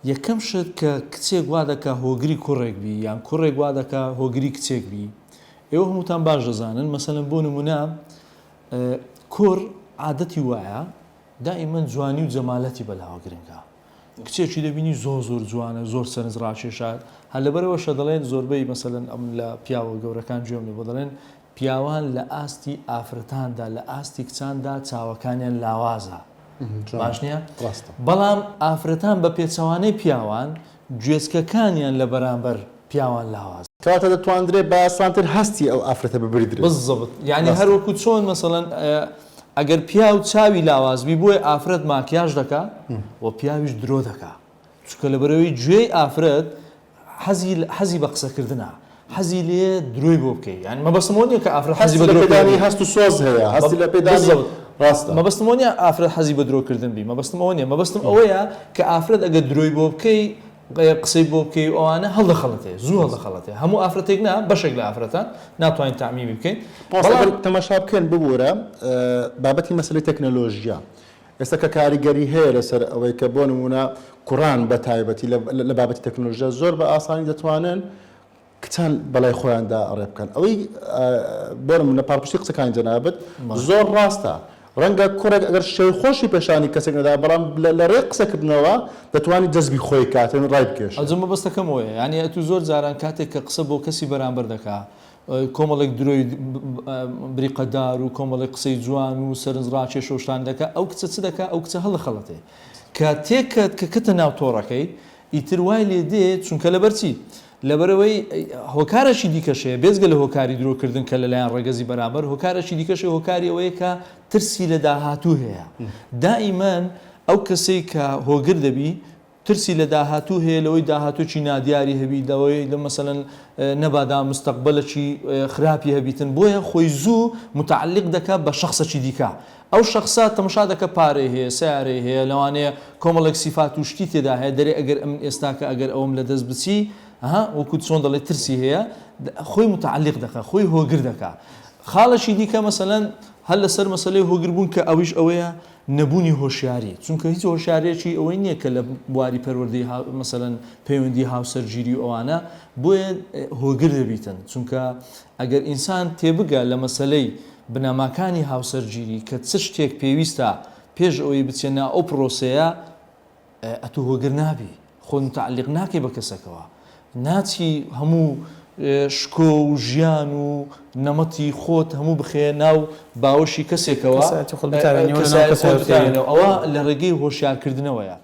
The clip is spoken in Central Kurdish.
یەکەم شت کە کچێک وا دەکا هۆگری کوڕێک بی یان کوڕێک وا دەکا هۆگری کچێک بی ئێوە هەمووتان باش دەزانن مەسەلەن بۆ نمونە کوڕ عادەتی وایە دائیمەن جوانی و جەمالەتی بەلاوە گرنگە کچێکی دەبینی زۆر زۆر جوانە زۆر سەرنج ڕاکێشە هەر لەبەرەوەشە دەڵێن زۆربەی مەسەلەن ئەم لە پیاوە گەورەکان گوێم لێ بۆ دەڵێن پیاوان لە ئاستی ئافرەتاندا لە ئاستی کچاندا چاوەکانیان لاوازە باش نییە؟ ڕاستە. بەڵام ئافرەتان بە پێچەوانەی پیاوان گوێچکەکانیان لە بەرامبەر پیاوان لاوازە. کەواتە دەتواندرێ بە ئاسانتر هەستی ئەو ئافرەتە ببردرێت. بالضبط یانی ڕاستە. هەر وەکو چۆن مەسەڵەن ئەگەر پیاو چاوی لاواز بی بۆیە ئافرەت ماکیاژ دەکا و پیاویش درۆ دەکا چونکە لەبەرئەوەی گوێی ئافرەت حەزی حەزی بە قسەکردنە حەزی لێیە درۆی بۆ بکەی یانی مەبەستم ئەوە نییە کە ئافرەت حەزی هەستی بە لە درۆ کردن پێدانی بی هەست و سۆز هەیە هەستی لە پێدانی بالضبط ڕاستە. مەبەستم ئەوە نییە ئافرەت حەزی بە درۆ کردن بی مەبەستم ئەوە نییە مەبەستم ئەوەیە کە ئافرەت ئەگەر درۆی بۆ بکەی قسەی بۆ بکەی و ئەوانە هەڵدەخەڵەتێ زوو هەڵدەخەڵەتێ هەموو ئافرەتێک نا بەشێک لە ئافرەتان ناتوانین تەعمیمی بکەین مامۆستا بەڵام ئەگەر تەماشا بکەین ببورە بابەتی مەسەلەی تەکنەلۆژیا ئێستا کە کاریگەری هەیە لەسەر ئەوەی کە بۆ نموونە کوڕان بە تایبەتی لە بابەتی تەکنەلۆژیا زۆر بە ئاسانی دەتوانن کچان بەلای خۆیاندا ڕێ بکەن ئەوەی بۆ نموونە پاڵپشتی قسەکانی جەنابت زۆر ڕاستە ڕەنگە کوڕێک ئەگەر شێوەی خۆشی پێشانی کەسێک نەدا بەڵام لە ڕێی قسەکردنەوە دەتوانێت جەزبی خۆی کاتن ڕای بکێشێ. ئەوجا مەبەستەکەم ئەوەیە یانی ئەتوو زۆر جاران کاتێک کە قسە بۆ کەسی بەرامبەر دەکا کۆمەڵێک درۆی بریقەدار و کۆمەڵێک قسەی جوان و سەرنجڕاکێش و شتان دەکا، ئەو کچە چ دەکا؟ ئەو کچە هەڵدەخەڵەتێ. کە تێکەت کە کەتە ناو تۆڕەکەی، ئیتر وای لێ دێ، چونکە لەبەر چی؟ لەبەرئەوەی هۆکارێکی دیکەش هەیە، بێجگە لە هۆکاری درۆکردن کە لەلایەن ڕەگەزی بەرامبەر، هۆکارێکی دیکەش هەیە، هۆکاری ئەوەیە کە ترسی لە داهاتوو هەیە. دائیمەن ئەو کەسەی کە هۆگر دەبی، ترسی لە داهاتوو هەیە لەوەی داهاتووێکی نادیاری هەبی لەوەی لە مەسەلەن نەبادا مستەقبەلەکی خراپی هەبیتن بۆیە خۆی زوو متعلق دەکا بە شەخسەکی دیکە ئەو شەخسە تەمەشا دەکا پارەی هەیە سەیارەی هەیە لەوانەیە کۆمەڵێک سیفات و شتی تێدا هەیە دەرێ ئەگەر ئەمن ئێستاکە ئەگەر ئەوم لە دەست بچی ها وەکو چۆن دەڵێ ترسی هەیە خۆی متعلق دەکا خۆی هۆگر دەکا خاڵێکی دیکە مەسەلەن هەر لەسەر مەسەلەی هۆگر بوون کە ئەویش ئەوەیە نەبوونی هۆشیاری، چونکە هیچ هۆشیاریەکی ئەوەی نیە کە لە بواری پەروەردەی مەسەلەن پەیوەندی هاوسەرگیری و ئەوانە بۆیە هۆگر دەبیتن چونکە ئەگەر ئینسان تێبگا لە مەسەلەی بنەماکانی هاوسەرگیری کە چ شتێک پێویستە پێش ئەوەی بچێ ناو ئەو پرۆسەیە ئەتوو هۆگر نابی خۆت متعلق ناکەی بە کەسەکەوە ناچی هەموو شکۆ و ژیان و نەمەتی خۆت هەموو بخەیە ناو باوەشی کەسێکەوە کەسایەتی خۆت بتاوێنیەوە لەناو کەسایەتی خۆت کەسایەتیەکەی. بتاوێنەوە ئەوە لە ڕێگەی هۆشیارکردنەوەیە.